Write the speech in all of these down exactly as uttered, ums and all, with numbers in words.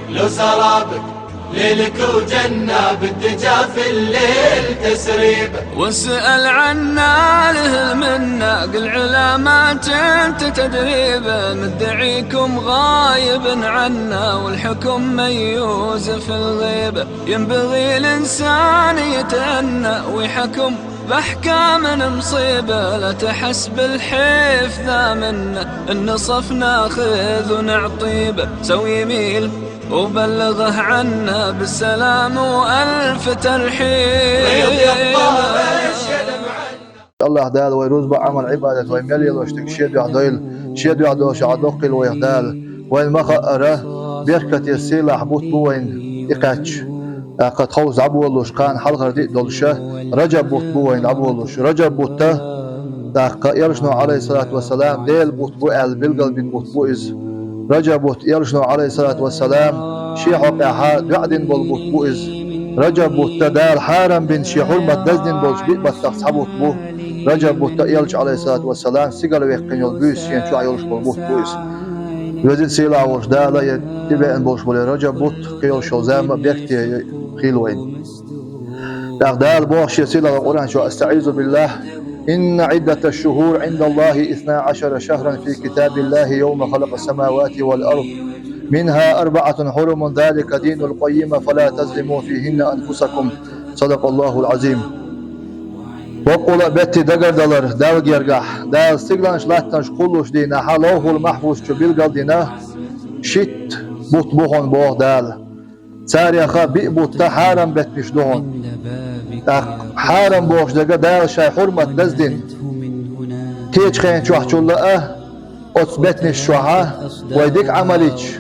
لو سرابك ليلك وجنة، بالدجى في الليل تسريبة. واسأل عنا لأهل منا، قل علامات انت تدريبة. مدعيكم غايب عنا، والحكم ميوز في الغيبة. ينبغي الإنسان يتأنى ويحكم بأحكام مصيبة. لا تحس بالحيف ذا منا، النصف ناخذ ونعطيبه. سوي يميل وبلغه عنا بالسلام وألف ترحيب. Аллаһ Дала вай рузба Ӏамал, Ӏибадат вай мел лелош дерг шен дуьхьа дойла, шен дуьхьа долуш Ӏа доккхийла вайх Дала. Вайн ма-хаъара, беркате, сийлахь бутт бу вайн и кхаьчча. ТӀаккха тховса дӀаболалуш, кхана хьалхара диъ долуша, Раджаб бутт бу вайн дӀаболалуш. Раджаб бутта, тӀаккха элчано, Ӏалайхиссалату вассалам, Делан бутт бу аьлла билгалбина бутт бу иза. Раджаб бутт элчано, Ӏалайхиссалату вассалам, шен хьокъехьа доӀа дина болу бутт бу иза. Раджаб бутта Дала хьарам бина, шен хьурмат даздина болчу биъ баттах цхьа бутт бу. Раджаб бутта элча, Ӏалайхиссалату вассалам, сигала ваьккхина йолу буьйса шен чохь йолуш болу бутт бу иза. Веза-сийлахь волчу Дала я тӀебеана болуш болу Раджаб бутт, кхин йолуш йолу зама беркате хила вайна. ТӀаккха Дала боху шен сийлахь Къуръан чохь: أستعيذ بالله. إن عدة الشهور عند الله اثنا عشر شهرا في كتاب الله يوم خلق السماوات والأرض منها أربعة حرم ذلك دين القيمة فلا تظلموا فيهن أنفسكم. صدق الله العظيم. Боккъала а беттий дагардалар Далла гергахь, Дала стигланаш, латтанаш кхуллуш дийнахьа Ловхьул-Махьфуз чу билгалдина шийтта бутт бу хьуна, боху Дала. Цареха биъ бутта хьарам беттанаш ду хьуна. ТӀаккха хьарам бохуш дерг Дала шайн хьурмат даздина. Кхечу хенан чохь чулла а оцу беттанаш чохьа вай дика Ӏамал йича,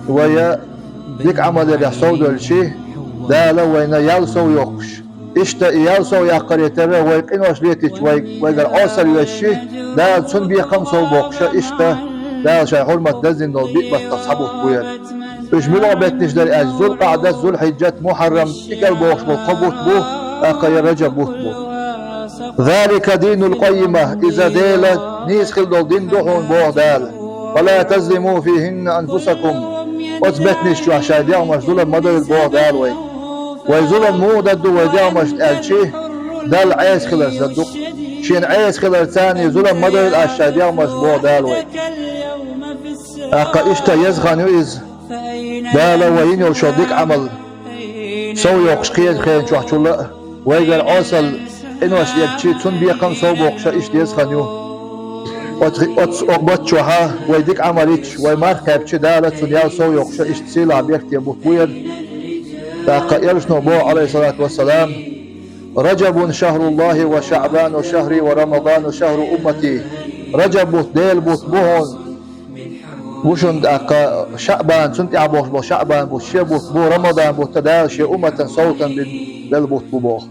вай дика Ӏамал ярехь сов девлчи, Дала вайна ял сов йоккхуш. Иштта и ял сов яккхаре терра вай къинош летича, вай, вайгара Ӏесалла йоьшши, Дала цунна бекхам сов боккхуша, иштта Дала шайн хьурмат даздина долу биъ баттах цхьа бутт бу яра. Уьш муьлха беттанаш дара аьлча, Зулкъаъдат, Зулхьиджат, Мухьаррам, ТӀикӀел бохуш болу кхо бутт бу, тӀаккха я Раджаб бутт бу. ذلك دين القيمة, иза Делан нийса хила долу дин ду хьуна, боху Дала. فلا تظلموا فيهن أنفسكم. Оцу беттанаш чохь шайн дегӀмаш зулам ма дойла, боху Дала вайга. Вай зулам муха дадду вай дегӀмашна аьлчи, Далла Ӏеса хиларца дадду-кх. Шена Ӏеса хиларца царна зулам ма дойла аш шайн дегӀмаш, боху Дала вайга. ТӀаккха иштта еза хан ю иза. Дала вай йина йолу шо дика Ӏамал сов йоккхуш кхечу хенан чохь чулла а, вайгара Ӏесалла къинош эгчи, цунна бекхам сов боккхуша, иштта еза хан ю. Оцу, оцу окху бутт чохьа вай дика Ӏамал йича, вай марха кхаьбча, Дала цунна ял сов йоккхуша, иштта сийлахь беркате бутт бу яра. ТӀаккха элчано боху, Ӏалайхиссалату вассалам: رجب شهر الله وشعبان شهري ورمضان شهر أمتي. Раджаб бутт Делан бутт бу хьуна. Ву шуна тӀаккха ШаӀбан, цунна тӀаьхьа бохуш болу ШаӀбан бутт шен бутт бу, Рамадан бутт Дала шен умматан совгӀатана бина белла бутт бу боху.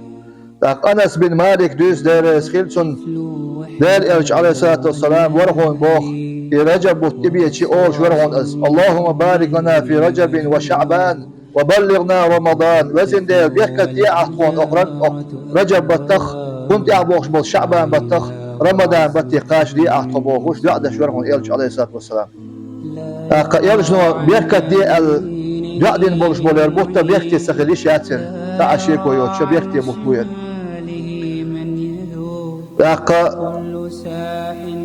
ТӀаккха Анас бин Малик дуьйцу, Дела реза хила цунна, Делан элча, Ӏалайхиссалату вассалам, вара хьуна боху, и Раджаб бутт тӀебеачи олуш вара хьуна ас: اللهم بارك لنا في رجب وشعبان وبلغنا رمضان. Везан Дела, беркат де ахь тхуна окху Ра-, окху Раджаб баттах, кхунна тӀаьхьа бохуш болу ШаӀбан баттах, Рамадан батте кхачаде ахь тхо бохуш, доӀа деш вара хьуна элча, Ӏалайхиссалату вассалам. ТӀаккха элчано беркат де аьлла доӀа дина болуш болу яра бутт беркате ца хила йиш яцара, цхьа а шеко йоцуша беркате бутт бу яра. ТӀаккха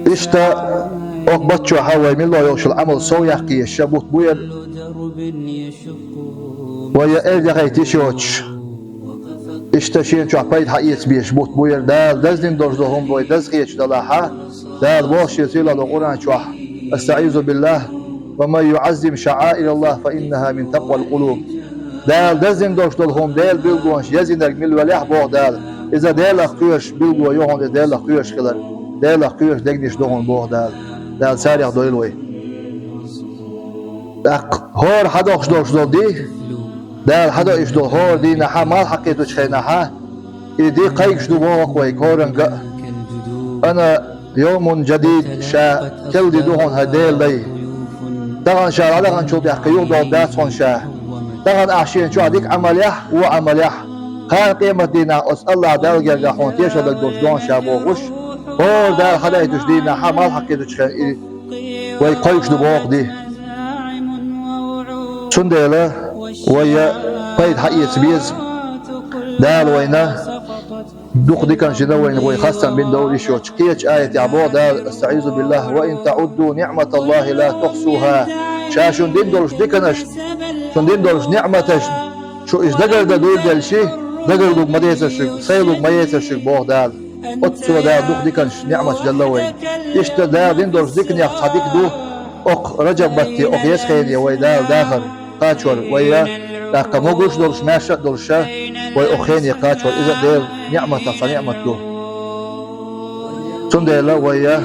иштта окху бутт чохьа вай муьлха йолуш йолу Ӏамал сов яккха езаш бутт бу яра. Вай я эр дехайта йиш йоцуш, иштта шена чохь пайда хьаэца безаш бутт бу яра. Дала даздина долуш долу хӀума вай даза хеташ далахьа, Дала боху шен сийлахь долу Къуръан чохь: أستعيذ بالله، ومن يعظم شعائر الله فإنها من تقوى القلوب. Дала даздина долуш долу хӀума, Делан билгалонаш езйинарг мила велахь, боху Дала, иза Делах кхоьруш билгало ю хьуна, иза Делах кхоьруш хилар, Делах кхоьруш дегнаш ду хьуна, боху Дала. Дала царех дойла вай. ТӀаккха хӀора хьадохуш долуш долу ди, Дала хьадоуьйтуш долу хӀора дийнахьа, малх хьакхийтучу хенахьа, и ди кхайкхаш ду боху вайга хӀоранга а. Ана йовмун джадид, ша керла ди ду хьуна, хӀай Делан лай. Тахана ша дӀадаханчул тӀаьхьа кхин юхадолу дац хьуна ша. Тахана ахь шена чохь дика Ӏамал яхь, вон Ӏамал яхь, кхана къемат дийнахь оцу АллахӀ Далла гергахь хьуна тешалла дерг долуш ду хьуна ша бохуш, хӀора Дала хьадоуьйтучу дийнахьа, малх хьакхийтучу хенахь и вайга кхайкхаш ду боху ди. Цундела вай пайда хьаэца беза. Дала вайна дукха диканаш дина вайна, вай хастам бина довла йиш йоцуш. Кхечу аятехь боху Дала: «АстаӀизу биллахӀ, ва ин таӀудду ниӀматаллахӀи ла тухьсухӀа». Ша шуна дина долуш диканаш, шуна дина долуш ниӀматаш, шу иза дагардан дуьйладелча, дагарлург ма децара шуьга, сайлург ма ецара шуьга, боху Дала. Оццо Дала дукха диканаш, ниӀматаш делла вайна. Иштта Дала дина долуш диканех цхьа дика ду, окху Раджаб батте, окху еза хене вай Дала дахар кхачор, вай я, тӀаккха могуш а долуш, маьрша а долуша, вай окху хене кхачор, иза а Делан ниӀматах цхьа ниӀмат ду. Цундела вай я,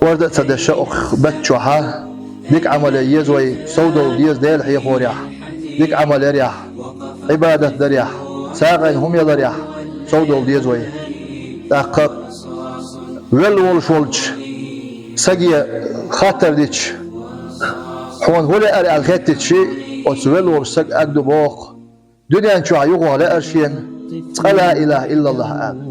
орда а ца деш окху беттан чохьа, дика Ӏамал ян еза вай, совдовла деза Дела хьехорехь, дика Ӏамал ярехь, Ӏибадат дарехь, сагӀина хӀума яларехь совдовла деза вай. ТӀаккха велла волуш волчу саге хаттар дича, хьуна хӀун лаьара аьлла хеттича, оцу велла волчу сага эр ду боху, дуьнен чохь юхаваха лаьара шена цкъа ла илахӀа иллаллахӀ ала.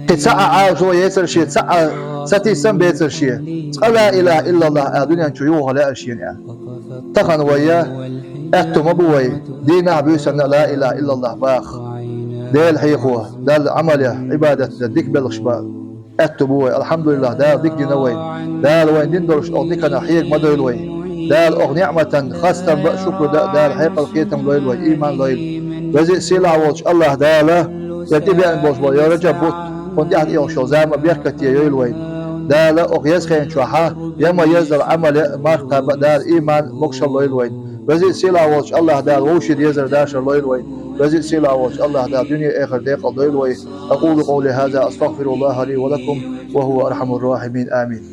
Кхин цхьа а Ӏалашо ецара шен, цхьа а сатийсам бецара шен, цкъа ла илахӀа иллаллахӀ ала дуьнен чу юхаваха лаьара шена аьлла. Тахана вай я, аьтту ма бу вай, дийнахь а буьйсанна а ла илахӀа иллаллахӀ баха. Дела хьехо, Далла Ӏамал ян, Ӏибадат дан дика белхаш бан аьтту бу вай. АлхьамдулиллахӀ, Дала дика дина вай. Дала вайна дина долуш долу диканах хьега ма дойла вай. Дала окху ниӀматан хастам бан а, шукр дан а Дала хьекъал, кхетам лойла вай, ийман лойла. Веза а, сийлахь а волчу АллахӀ Дала, я тӀебеана болуш болу я Раджаб бутт, кхунна тӀаьхьа тӀейогӀуш йолу зама беркате йойла вайна. Дала окху еза хенан чохьа я ма-еззара Ӏамал ян а, марха кхаба а Дала ийман, могушалла лойла вайна. Веза а, сийлахь а волчу АллахӀ Дала вовшийн дезар, дашар лойла вайна. Веза а, сийлахь а волчу АллахӀ Дала дуьне а, эхарт а декъал дойла вай. أقول قولي هذا، أستغفر الله لي ولكم، وهو أرحم الراحمين. آمين.